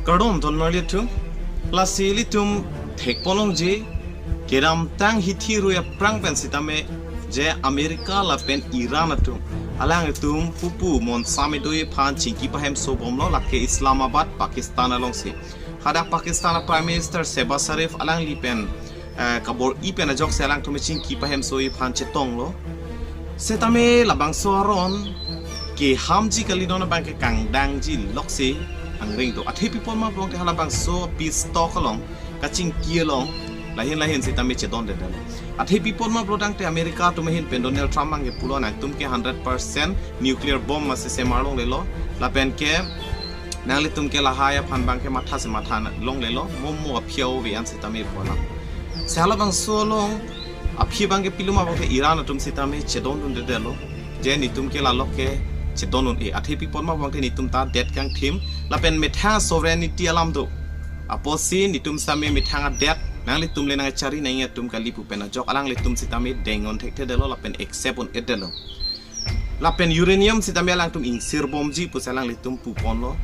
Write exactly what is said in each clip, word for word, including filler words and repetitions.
Kardom ton marli atum, lasi ilitum thekponlongji, kedamtang hithi rui aphrang pen sitame je America lapen Iran atum alangtum pupu monsam kedo aphan chingki pahemso bomlo, lake Islamabad, Pakistan alongsi. Hadak Pakistan a Prime Minister Shehbaz Sharif alangli pen eh, kabor-i pen ajoksi alangtum chingki pahemso aphan chetonglo. Sitame labangso aron kehamji kali, non abangke kangdangji loksi angring do. Athe pi apot ma pulote halabangso peace talk along, kachingki along, lahin lahin sitame chedondedetlo. Athe pi apot ma pulo tangte America atum ahin pen Donald Trump abangke pulo nangtum ke hundred percent nuclear bomb masi semar longlelo. Lapen ke nanglitum ke lahai aphan abangke matha si matha longlelo, mo mo aphi ave an sitame pu alam. Si halabangso along aphi abangke pilo ma pulote Iran atum sitame chedondundedetlo. Je netum ke lalo ke chedondun-e, athe pi apot ma pulote netum ta det kangthim lapen methang sovereignty alam do. Apotsi netum sitame methang adet nanglitum le nangchari nangji atum kali pu pen ajok alanglitum sitame deng-un thekthedetlo lapen accept un-edetlo. Lapen uranium sitame alangtum ingsir bomji pusi alanglitum puponlo.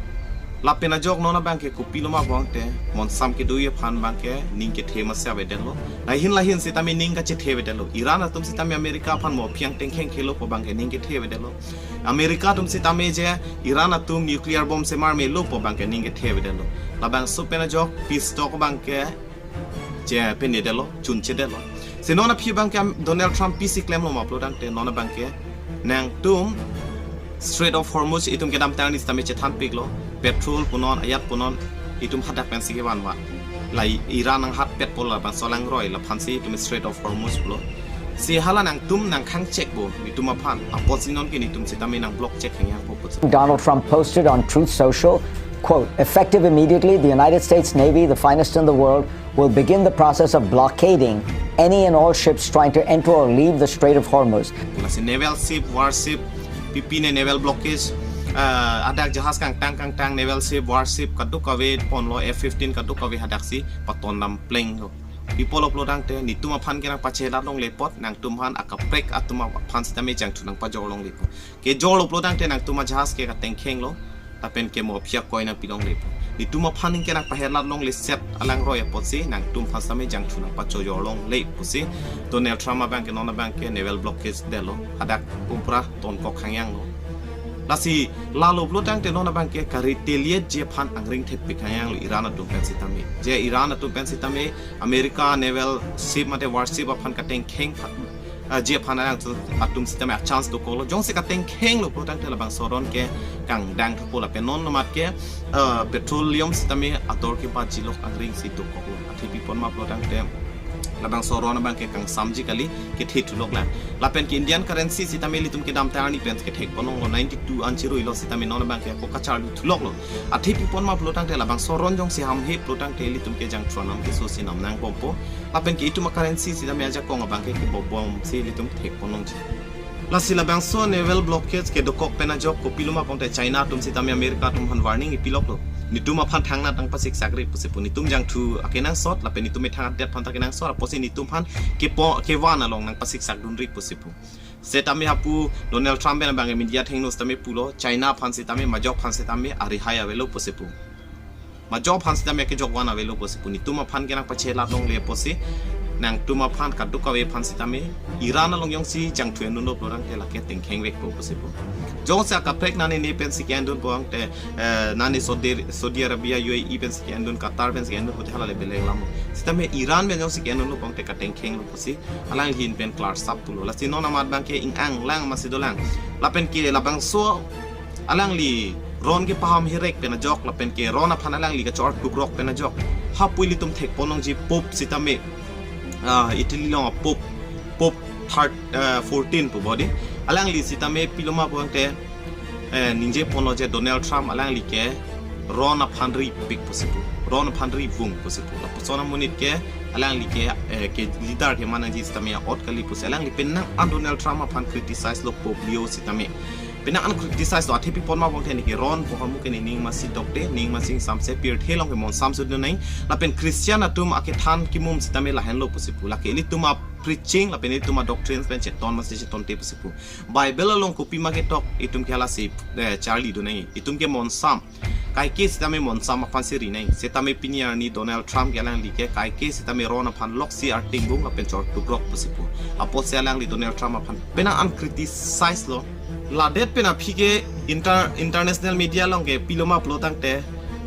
Lapen ajok non abangke kopilo ma pulote monsam kedo aphan abangke ning kethe masi avedetlo. Lahin lahin sitame ning kachethe avedetlo. Iran atum sitame America aphan mo aphi angteng khengkhelo pu abangke ning kethe avedetlo. America atum sitame je Iran atum nuclear bomb semar melo pu abangke ning kethe avedetlo. Labangso pen ajok peace talk abangke che pen-edetlo, chunchedetlo. Si non aphi abangke am-, Donald Trump pisi klemlo ma pulo tangte non abangke nangtum Strait of Hormuz itum kedamtang arni sitame chethanpiklo, petrol punon, ayat punon, itum hadak pensi kevanvan. La Iran nanghatpet pu labangso alangroi, laphansi itum Strait of Hormuz pulo. Si hala nangtum nangkhang chek bo netum aphan, apotsi non ke netum sitame nang block chek hangyang po pusi. Donald Trump posted on Truth Social, quote, "Effective immediately, the United States Navy, the finest in the world, will begin the process of blockading any and all ships trying to enter or leave the Strait of Hormuz." Lasi naval ship, warship, pipine naval blockage, ah, hadak jahaz kangtang kangtang, naval ship, warship, kadokave ponlo, F fifteen kadokave hadaksi patondam plenglo. Pi apotlo pulo tangte netum aphan ke nangpachelat longle apot, nangtum aphan akaprek atum aphan sitame jangthu nangpajor longle apot. Kejorlo pulo tangte nangtum ajahaz ke katengkhenglo, lapen ke mo aphi akoi nangpi longle apot. Netum aphan ke nangpahelat longle set alangroi apotsi nangtum aphan sitame jangthu nangpachojor longle pusi Donald Trump abangke non abangke naval blockage detlo, hadak pumpra tonkok hangyanglo. Lasi lalo pulo tangte non abangke ka-retaliate ji aphan angring thepik hangyanglo Iran atum pen sitame. Je Iran atum pen sitame America naval ship mate warship aphan katengkheng phat, ah, ji aphan alang tu atum sitame a-chance dokoklo. Jongsi katengkhenglo pulo tangte labangso aron ke kangdang thupo lapen non amat ke, ah, petroleum sitame ador kebaji lok angring si dokoklo. Athe pi apot ma pulo tangte labangso aron abangke kangsamji kali, kethe thulok lang. Lapen ke Indian currency sitame ilitum kedamtang arni pen kethek ponlonglo, ninety-two an chiruilo sitame non abangke ako kacharli thuloklo. Athe pi apot ma pulo tangte labangso aron jongsi hamhe pulo tangte ilitum ke jangthu anam keso si nam nangbompo. Lapen ke itum a-currency sitame ajakong abangke kebobomsi ilitum thek ponlongji. Lasi labangso naval blockage kedokok pen ajok kopilo ma pulote China atum sitame America atum aphan warning ipiloklo. Netum aphan thangnat nangpasiksakri pusi pu. Netum jangthu akenangsot lapen netum methang adet aphan ta kenangsot, apotsi netum aphan kepo-, kevan along nangpasiksakdunri pusi pu. Setame hapu Donald Trump pen abang media athengno sitame pulo, China aphan sitame, majok aphan sitame arihai avelo pusi pu. Majok aphan sitame kejok van avelo pusi pu. Netum aphan ke nangpachelat longle pusi, nangtum aphan kadokave aphan sitame Iran along jongsi jangthu endunlo pulo tangte lake tengkhengvekpo pusi pu. Jongsi akaprek nani ne pensi ke-endunpo tangte, eh, nani Saudi, Saudi Arabia, U A E pensi ke-endun, Qatar pensi ke-endun pulote hala le belek alam. Sitame Iran pen jongsi ke-endunlo pulo tangte katengkhenglo pusi alangli ahin pen klarsap pulo. Lasi non amat abangke ing-ang lang masi dolang. Lapen ke labangso alangli ron kepaham herek pen ajok lapen ke ron aphan alangli kachor tukrok pen ajok, hapu ilitum thek ponlongji Pope sitame, ah, Italy along a-Pope, Pope third, ah, fourteen pu bodi. Alangli sitame pilo ma pulote, eh, ningje ponlo je Donald Trump alangli ke ron aphan ripik pusi pu, ron aphan rivung pusi pu. Lapuson amonit ke alangli ke, eh, ke leader keman nangji sitame a'ot kali pusi alangli penang an Donald Trump aphan criticize lo Pope Leo sitame. Penang an criticize lo, athe pi apot ma pulote ne ke ron pu ahormu ke nening masi dokde, ning masi samse pirthe along ke monsam sudun nai. Lapen Christian atum akethan kimum sitame lahenlo pusi pu. Lake ilitum a-preaching lapen ilitum a-doctrines pen cheton masi chetonte pusi pu. Bible along kopima ketok itum ke halasi, eh, charlidun nai. Itum ke monsam kaike sitame monsam aphan si ri nang. Sitame pini arni Donald Trump ke alangli ke kaike sitame ron aphan loksi arting bung lapen chor tukrok pusi pu. Apotsi alangli Donald Trump aphan penang an criticize lo. Ladet pen aphi ke inter international media along ke pilo ma pulo tangte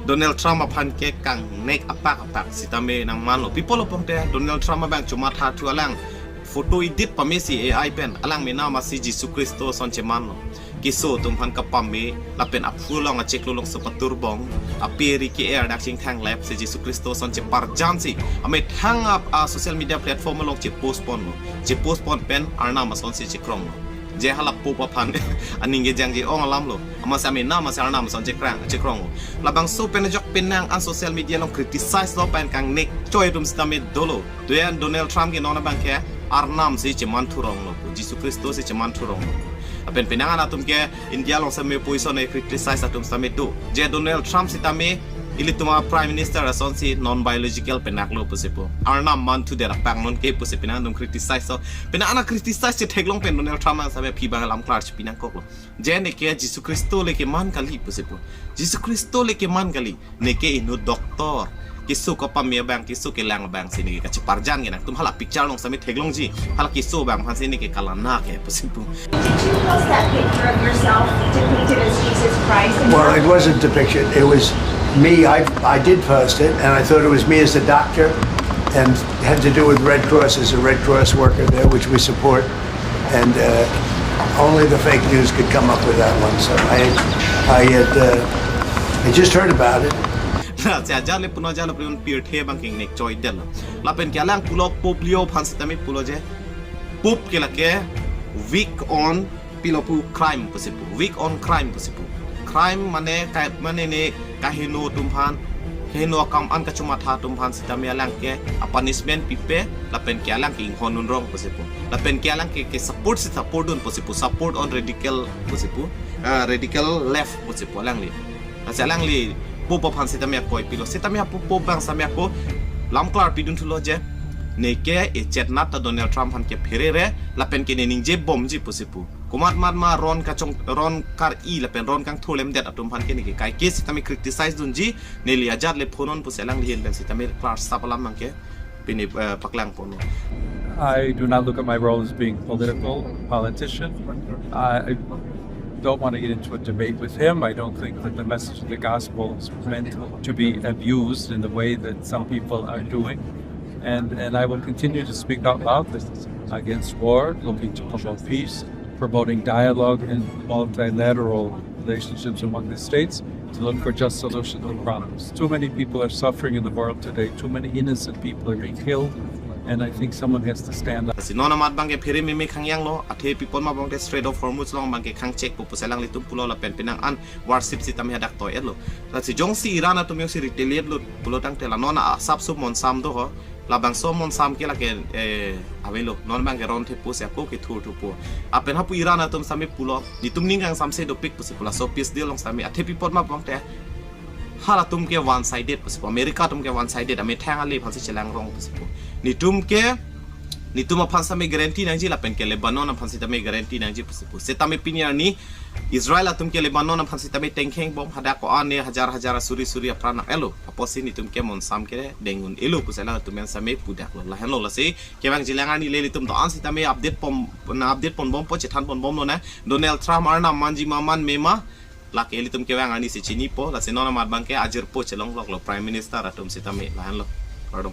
Donald Trump aphan ke kangnek apak apak sitame nangmanlo. Pi pulo pulote Donald Trump abang chomatha thu alang photo edit pamesi A I pen alang mena masi Jisu Khristo ason chemanlo. Keso atum aphan kapame lapen aphu along achiklo alongsi paturbong, ape ri ke-er dak chingthang lap si Jisu Khristo ason cheparjan si amethang ap a social media platform along chepost ponlo. Chepost pon pen Arnam ason si chekronglo. Je hala Pope aphan aning kejangji ong alamlo. Amatsi amena amatsi Arnam ason chekrang chekronglo. Labangso pen ajok penang an social media along criticize lo pen kangnek choi atum sitame dolo. Tuyan Donald Trump ke non abang ke Arnam si cheman thuronglo pu, Jisu Khristo si cheman thuronglo pu. Lapen penang an atum ke India along sitame poison e criticize atum sitame do. Je Donald Trump sitame ilitum a Prime Minister ason si non biological penaklo pusi pu. Arnam man thu der apak non ke pusi penang atum criticize so. Penang an a criticize chetheklong pen Donald Trump nang sitame aphi abang alam klar chepi nangkoklo. Je neke Jisu Khristo le keman kali pusi pu. Jisu Khristo le keman kali. Neke inut doctor. Keso kapame abang, keso kelang abang si neke kacheparjan ke nangtum hala picture along sitame theklongji. Hala keso abang aphan si neke kalana ke pusi pu. Did you post that picture of yourself depicted as Jesus Christ? And Well, it wasn't depiction. It was me. I, I did post it, and I thought it was me as the doctor, and had to do with Red Cross as a Red Cross worker there, which we support. And uh, only the fake news could come up with that one. So I, I had, uh, I just heard about it. Lasi ajat le puno ajat le puno pirthe abang kangnek choi del. Lapen ke alang pulo Pope Leo aphan sitame pulo je Pope ke lake weak on pilo pu crime pusi pu. Weak on crime pusi pu. Crime mane kai mane ne kaheno atum aphan, kaheno akam an kachomatha atum aphan sitame alang ke a punishment pipe lapen ke alang ke inghon unrong pusi pu. Lapen ke alang ke ke support si support dun pusi pu. Support on radical pusi pu. Ah, radical left pusi pu alangli. Lasi alangli Pope aphan sitame akoi pilo. Sitame apu Pope abang sitame ako lam klar pidun thulo je neke echetnat ta Donald Trump aphan ke pherere lapen ke ne ningje bomji pusi pu. Komat mat ma ron kachong ron kar-i lapen ron kangthur lemdet atum aphan ke neke kaike sitame criticize dunji, neli ajat le phonon pusi alangli ahin pen sitame klar sap alam abang ke pini eh, paklang ponlo. I do not look at my role as being political, politician. I don't want to get into a debate with him. I don't think that the message of the gospel is meant to be abused in the way that some people are doing. And, and I will continue to speak out loud against war, looking to promote peace, promoting dialogue and multilateral relationships among the states, to look for just solutions to problems. Too many people are suffering in the world today. Too many innocent people are being killed. And I think someone has to stand up. Lasi non amat abang ke phere meme khangyang lo, athe pipon ma abang ke Strait of Hormuz along abang ke khang check pu pusi alanglitum pulo lapen penang an warship sitame hadak toi-et lo. Lasi jongsi Iran atum jongsi retaliate lo pulo tangte la non asap sup monsam do ho. Labangso monsam ke lake eh, avelo. Non abang ke ron thepo si ako kethur thupo. Lapen hapu Iran atum sitame pulo. Nitum ning kangsamse dopik pusi pu laso peace deal along sitame athe pipon ma abang te. Halatum ke one sided pusi pu. America atum ke one sided. Amethang ale aphan si chelangrong pusi pu. Nitum ke nitum aphan sitame guarantee nangji lapen ke Lebanon aphan sitame guarantee nangji pusi pu. Sitame pini arni Israel atum ke Lebanon aphan sitame tengkheng bom hadak ko-an ne hajar hajar asuri suri apran nang-et lo. Apotsi nitum ke monsam ke deng un-e lo pusi alangtum an sitame pudak lo. Lahenlo lasi kevang jilang arni le ilitum do-an sitame update pon na update pon bompo, chethan pon bomlo na. Donald Trump Arnam manji ma man me ma. Lake ilitum kevang arni si chinipo, lasi non amat abang ke ajirpo chelonglok lo Prime Minister atum sitame, lahenlo. Kardom.